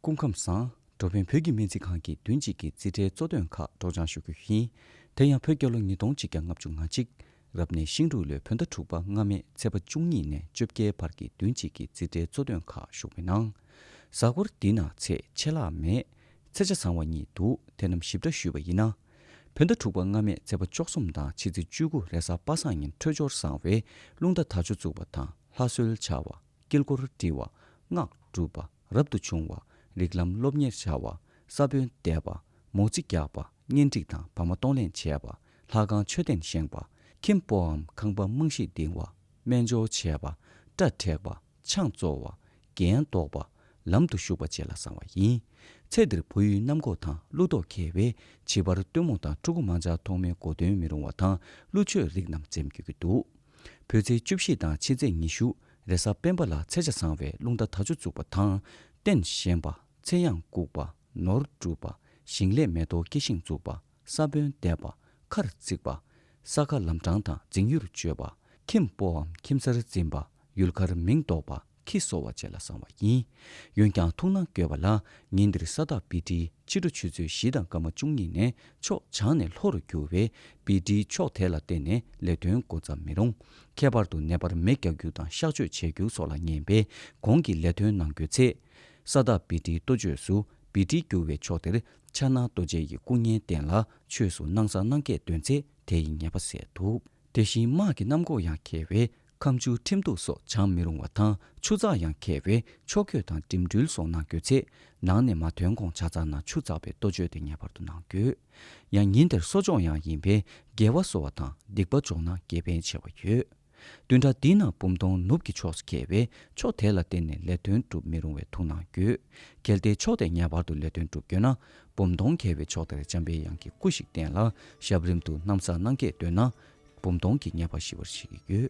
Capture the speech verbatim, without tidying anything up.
སྐུ་ཁམས་བཟང་། འགྲོ་ཕན་བོད་ཀྱི་སྨན་རྩིས་ཁང་གི་བདུན་གཅིག་གི་རྩིས་ཁྲའི་གཙོ་དོན་ཁག་སྒྲོག་སྦྱང་ཞུ་རྒྱུ་ཡིན། དེ་ཡང་བོད་རྒྱལ་ལོ་ཉིས་སྟོང་གཅིག་བརྒྱ་ལྔ་བཅུ་ང་གཅིག་རབ་གནས་ཤིང་འབྲུག་ལོའི་བོད་ཟླ་དྲུག་པ་སྔ་མའི་ཚེས་པ་བཅུ་གཉིས་ནས་བཅོ་བརྒྱད་བར་གྱི་བདུན་གཅིག་གི་རྩིས་ཁྲའི་གཙོ་དོན་ཁག་ཞུགས་པའི་ནང་། གཟའ་འཁོར་འདི་ན་ཚེས་ཆད་ལྷག་མེད། ཚེས་ཆ་བཟང་བ་གཉིས་འདུག་དེ་རྣམས་ཞིབ་ཕྲ་ཞུས་པ་ཡིན་ན། བོད་ཟླ་དྲུག་པ་སྔ་མའི་ཚེས་པ་བཅུ་གསུམ་དང་ཕྱི་ཚེས་བཅུ་དགུ་རེས་གཟའ་པ་སངས་ཉིན་འཕྲོད་སྦྱོར་བཟང་བས་རླུང་རྟ་དར་ལྕོག་བཙུགས་པ་དང་ལྷ་གསོལ་བྱ་བ། དཀྱིལ་འཁོར་དཀྲི་བ། སྔགས་སྒྲུབ་པ། རབ་ཏུ་བྱུང་བ། རིགས་ལམ་སློབ་གཉེར་བྱ་བ། ས་བོན་འདེབས་པ། མོ་རྩིས་རྒྱག་པ། གཉེན་སྒྲིག་དང་བར་མ་གཏོང་ལེན་བྱས་པ། ལྷ་ཁང་མཆོད་རྟེན་བཞེངས་པ། ཁྱིམ་སྤོའམ་ཁང་པ་རྨང་གཞི་འདིང་བ། སྨན་སྦྱོར་བྱས་པ། སྐྲ་བྲེག་པ། ཆང་བཙོ་བ། རྒྱན་འདོགས་པ། ལམ་དུ་ཞུགས་པ་བཅས་ལ་བཟང་བ་ཡིན། ཚེ་འདིར་བུ་ཡུལ་གནམ་འགོག་དང་ཀླུ་གཏོགས་འཁེལ་བས་བྱིས་པར་སྟོན་མོ་དང་ཕྲུ་གུ་མ་འཇགས་ཐོག་མའི་གོ་སྟོན་མི་རུང་བ་དང་ཀླུ་མཆོད་རིགས་རྣམས་འཛེམ་དགོས་ཀྱི་འདུག་བོད་ཚེས་བཅུ་བཞི་དང་ཕྱི་ཚེས་ཉི་ཤུ་རེས་གཟའ་སྤེན་པ་ལ་ཚེས་ཆ་བཟང་བས་རླུང་རྟ་དར་ལྕོག་བཙུགས་པ་དང་། རྟེན་བཞེངས་པ། ཚེ་གཡང་བཀུག་པ། ནོར་སྒྲུབ་པ། ཞིང་ལས་མེ་ཏོག་སྐྱེ་ཤིང་འཛུགས་པ། ས་བོན་འདེབས་པ། མཁར་བརྩིགས་པ། ས་ཁ་ལམ་འཕྲང་དང་འཛིང་ཡུལ་གཅོད་པ། ཁྱིམ་སྤོའམ་ཁྱིམ་གསར་འཛིན་པ། ཡུལ་མཁར་མིང་འདོགས་པ། ཁྱི་གསོ་བ་བཅས་ལ་བཟང་བ་ཡིན། འོན་ཀྱང་ཐུགས་སྣང་དགོས་པ་ལ། ཉིན་འདིར་ས་བདག་བི་ཏྲི་ཕྱི་དྲོ་ཆུ་ཚོད་བཞི་དང་སྐར་མ་བཅུ་གཉིས་ནས་ཕྱོགས་བྱང་ནས་ལྷོ་རུ་རྒྱུ་བས་བི་ཏྲིའི་ཕྱོགས་དེ་ལ་བརྟེན་ནས་ལས་དོན་འགོ་བརྩམ་མི་རུང་། ཁྱད་པར་དུ་ནད་པར་མེ་རྒྱག་རྒྱུ་དང་གཤག་བཅོས་བྱེད་རྒྱུ་སོགས་ལ་ངེས་པས་གོང་གི་ལས་དོན་གནང་རྒྱུའི་ཚེ། ས་བདག་བི་ཏྲིའི་གཏོ་བཅོས་སུ་བི་ཏྲི་རྒྱུ་བའི་ཕྱོགས་དེར་ཕྱག་ན་རྡོ་རྗེ་ཡི་སྐུ་བརྙན་བསྟན་ལ་ཆོས་སུ་སྣང་ས་སྣང་གས་འདོན་ཚེ་དེ་ཡི་ཉེས་པ་སེལ་ཐུབ། དེ་བཞིན་དམག་གི་གནམ་འགོག་ཡང་འཁེལ་བས་ཁ་མཆུ་ཁྲིམས་གཏུག་སོགས་བྱང་མི་རུང་བ་དང་ཆུ་ཚགས་ཡང་འཁེལ་བས་ཕྱོགས་བགོས་དང་འགྲིམ་འགྲུལ་སོགས་གནང་རྒྱུའི་ཚེ། ནང་ནས་མ་ཐོན་གོང་ཇ་ཚགས་ནང་ཆུ་ཚགས་པའི་གཏོ་བཅོས་དེ་ངེས་པར་དུ་གནང་དགོས། ཡང་ཉིན་དེར་གསོ་སྦྱོང་ཡང་ཡིན་པས་དགེ་བ་གསོ་བ་དང་སྡིག་པ་སྦྱོང་ན་དགེ་ཕན་ཆེ་བ་ཡོད། བདུན་ཕྲག་འདིའི་ནང་འབུམ་སྟོང་ནུབ་ཀྱི་ཕྱོགས་སུ་འཁེལ་བས་ཕྱོགས་དེ་ལ་བརྟེན་ནས་ལས་དོན་སྒྲུབ་མི་རུང་བའི་ཐུགས་སྣང་དགོས། གལ་ཏེ་ཕྱོགས་དེ་ངེས་པར་དུ་ལས་དོན་སྒྲུབ་དགོས་ན། འབུམ་སྟོང་འཁེལ་བའི་ཕྱོགས་དེར་འཇམ་པའི་དབྱངས་ཀྱི་སྐུ་ཞིག་བསྟན་ལ་ཞབས་རིམ་དུ་སྣང་ས་སྣང་གས་འདོན་ན། འབུམ་སྟོང་གི་ཉེས་པ་ཞི་བར་བྱེད་ཀྱི་ཡོད།